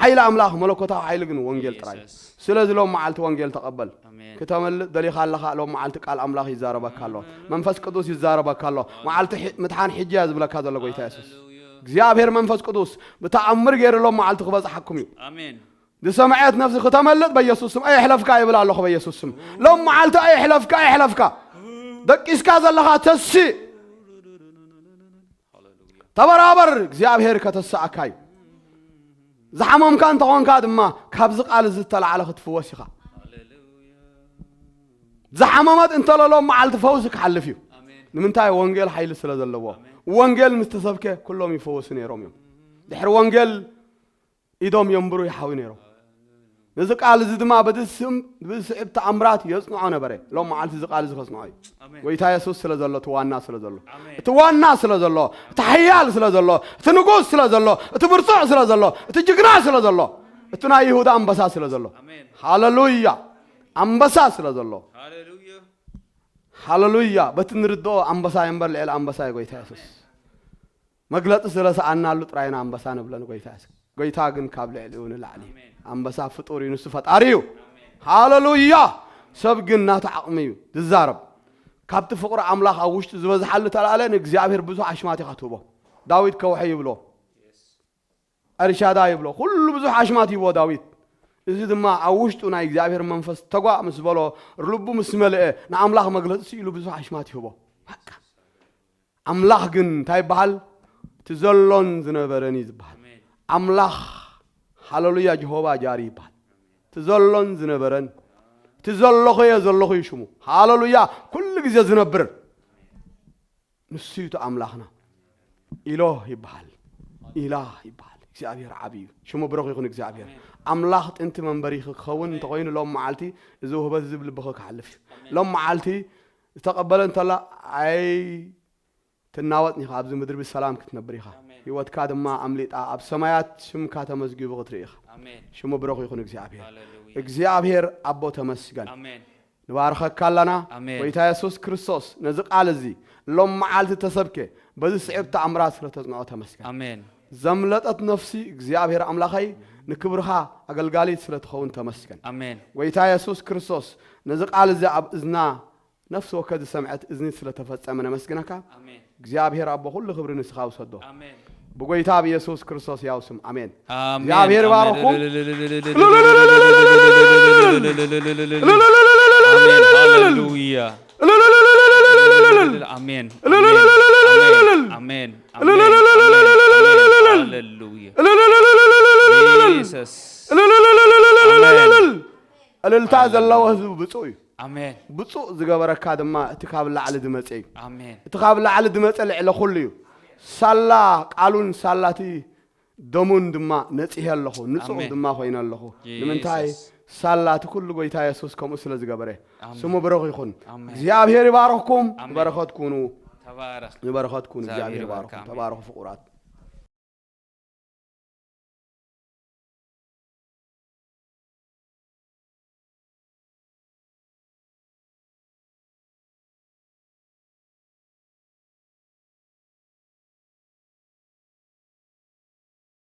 ሓይሊ ኣምላኽ፣ መለኮታዊ ሓይሊ ግን ወንጌል ጥራይ እዩ። የስ። ስለዚ ሎም መዓልቲ ወንጌል ተቐበል። ኣሜን። ክተመልጥ ደሊኻ ኣለኻ፣ ሎም መዓልቲ ቃል ኣምላኽ ይዛረበካ ኣሎ። መንፈስ ቅዱስ ይዛረበካ ኣሎ። መዓልቲ ሒ-፣ ምድሓን ሕጂ እያ ዝብለካ ዘሎ ጎይታ የሱስ። ሃሌሉያ። እግዚኣብሔር መንፈስ ቅዱስ ብተኣምር ገይሩ ሎም መዓልቲ ክበጽሓኩም እዩ። ኣሜን። ዝሰምዐት ነፍሲ ክተመልጥ በኢየሱስ ስም ኣየሕለፍካ ይብል ኣለኹ። በኢየሱስ ስም ሎም መዓልቲ ኣየሕለፍካ፣ ኣየሕለፍካ። ደቂስካ ዘለኻ ተስእ። ተበራበር፣ እግዚኣብሔር ከተስኣካ እዩ። ዝሓመምካ እንተኾንካ ድማ ካብዚ ቃል እዚ ዝተላዕለ ክትፍወስ ኢኻ። ዝሓመመት እንተሎ ሎም መዓልቲ ፈውሲ ክሓልፍ እዩ። ኣሜን። ንምንታይ? ወንጌል ሓይሊ ስለ ዘለዎ። ኣሜን። ወንጌል ምስ ተሰብከ ኩሎም ይፈወሱ ነይሮም እዮም። ድሕሪ ወንጌል ኢዶም የንብሩ ይሓዊ ነይሮም። ነዚ ቃል እዚ ድማ በዚ ስም ብስዕብ ተኣምራት የጽንዖ ነበረ። ሎም መዓልቲ እዚ ቃል እዚ ከጽንዖ እዩ። ኣሜን። ጎይታ የሱስ ስለ ዘሎ፣ እቲ ዋና ስለ ዘሎ፣ ኣሜን። እቲ ዋና ስለ ዘሎ፣ እቲ ሓያል ስለ ዘሎ፣ እቲ ንጉስ ስለ ዘሎ፣ እቲ ብርቱዕ ስለ ዘሎ፣ እቲ ጅግና ስለ ዘሎ፣ እቲ ናይ ይሁዳ ኣንበሳ ስለ ዘሎ። ኣሜን። ሃሌሉያ። ኣንበሳ ስለ ዘሎ። ሃሌሉያ። ሃሌሉያ። በቲ ንርድኦ ኣንበሳ እየ እምበር ልዕሊ ኣንበሳ እዩ ጎይታ የሱስ። መግለጺ ስለ ሰኣናሉ ጥራይ ኢና ኣንበሳ ንብለን ጎይታ የሱስ። ጎይታ ግን ካብ ልዕሊኡ ንላዕሊ እዩ። ኣሜን። ኣንበሳ ፍጡር እዩ፣ ንሱ ፈጣሪ እዩ። ኣሜን። ሃሌሉያ። ሰብ ግን ናቱ ዓቕሚ እዩ ዝዛረብ። ካብቲ ፍቕሪ ኣምላኽ ኣብ ውሽጡ ዝበዝሓሉ ተላዕለ ንእግዚኣብሔር ብዙሕ ኣሽማት ኢኻ ትህቦ። ዳዊት ከውሒ ይብሎ። ኤልሻዳይ ይብሎ። ኩሉ ብዙሕ ኣሽማት ይህቦ ዳዊት። እዚ ድማ ኣብ ውሽጡ ናይ እግዚኣብሔር መንፈስ ተጓእ ምስ በሎ፣ ልቡ ምስ መልአ፣ ንኣምላኽ መግለጺ ስኢሉ ብዙሕ ኣሽማት ይህቦ። በቃ። ኣምላኽ ግን እንታይ ይበሃል? እቲ ዘሎን ዝነበረን እዩ ዝበሃል። ኣሜን። ኣምላኽ፣ ሃሌሉያ፣ ጀሆቫ ጃሪ ይበሃል። እቲ ዘሎን ዝነበረን፣ እቲ ዘለኹ እየ ዘለኹ እዩ ሽሙ። ሃሌሉያ፣ ኩሉ ግዜ ዝነብር። ንሱ እዩ እቲ ኣምላኽና። ኢሎህ ይበሃል። ኢላህ ይበሃል። እግዚኣብሔር ዓብዪ እዩ። ሽሙ ብሩኽ ይኹን እግዚኣብሔር። ኣሜን። ኣምላኽ ጥንቲ መንበሪኺ ክኸውን እንተኾይኑ ሎም መዓልቲ እዚ ውህበት እዚ ብልብኺ ክሓልፍ እዩ። ኣሜን። ሎም መዓልቲ ዝተቐበለ እንተላ ኣይትናወጥን ኢኻ። ኣብዚ ምድሪ ብሰላም ክትነብር ኢኻ። ኣሜን። ህይወትካ ድማ ኣምሊጣ ኣብ ሰማያት ሽምካ ተመዝጊቡ ክትርኢ ኢኻ። ኣሜን። ሽሙ ብሩኽ ይኹን እግዚኣብሔር። ሃሌሉያ። እግዚኣብሔር ኣቦ ተመስገን። ኣሜን። ንባርኸካ ኣለና። ኣሜን። ጎይታ የሱስ ክርስቶስ ነዚ ቃል እዚ ሎም መዓልቲ ተሰብከ በዚ ስዕብ ተኣምራት ስለ ተጽንዖ ተመስገን። ኣሜን። ዘምለጠት ነፍሲ እግዚኣብሔር ኣምላኸይ ንክብርኻ ኣገልጋሊት ስለ ትኸውን ተመስገን። ኣሜን። ጎይታ የሱስ ክርስቶስ ነዚ ቃል እዚ ኣብ እዝና ነፍሲ ወከፍ ዝሰምዐት እዝኒ ስለ ተፈጸመ ነመስግነካ። ኣሜን። እግዚኣብሔር ኣቦ ኩሉ ክብሪ ንስኻ ውሰዶ። ኣሜን። ብጎይታ ብየሱስ ክርስቶስ ያው ስም ኣሜን። ኣሜን። እግዚኣብሔር ኣሜን። ይባርኩም። ኣሜን። ሃሌሉያ። ኣሜን። ኣሜን። ኣሜን። ሃሌሉያ። ጂሰስ። ኣሜን። እልልታ ዘለዎ ህዝቢ ብፁዕ እዩ። ኣሜን። ብፁዕ ዝገበረካ ድማ እቲ ካብ ላዕሊ ዝመጸ እዩ። ኣሜን። እቲ ካብ ላዕሊ ዝመጸ ልዕሊ ኩሉ እዩ። ሳላ ቃሉን ሳላቲ ደሙን ድማ ነጺሄ ኣለኹ፣ ንጹህ ኣሜን። ድማ ኮይነ ኣለኹ። ጂሰስ። ንምንታይ? ሳላ እቲ ኩሉ ጎይታ የሱስ ከምኡ ስለ ዝገበረ። ኣሜን። ስሙ ብሩኽ ይኹን። ኣሜን። እግዚኣብሔር ይባርኽኩም። ኣሜን። ንበረኸት ኩኑ። ተባረኽ። ንበረኸት ኩኑ። እግዚኣብሔር እግዚኣብሔር ይባርኽኩም። ይባርካ። ኣሜን። ተባረኹ ፍቑራት።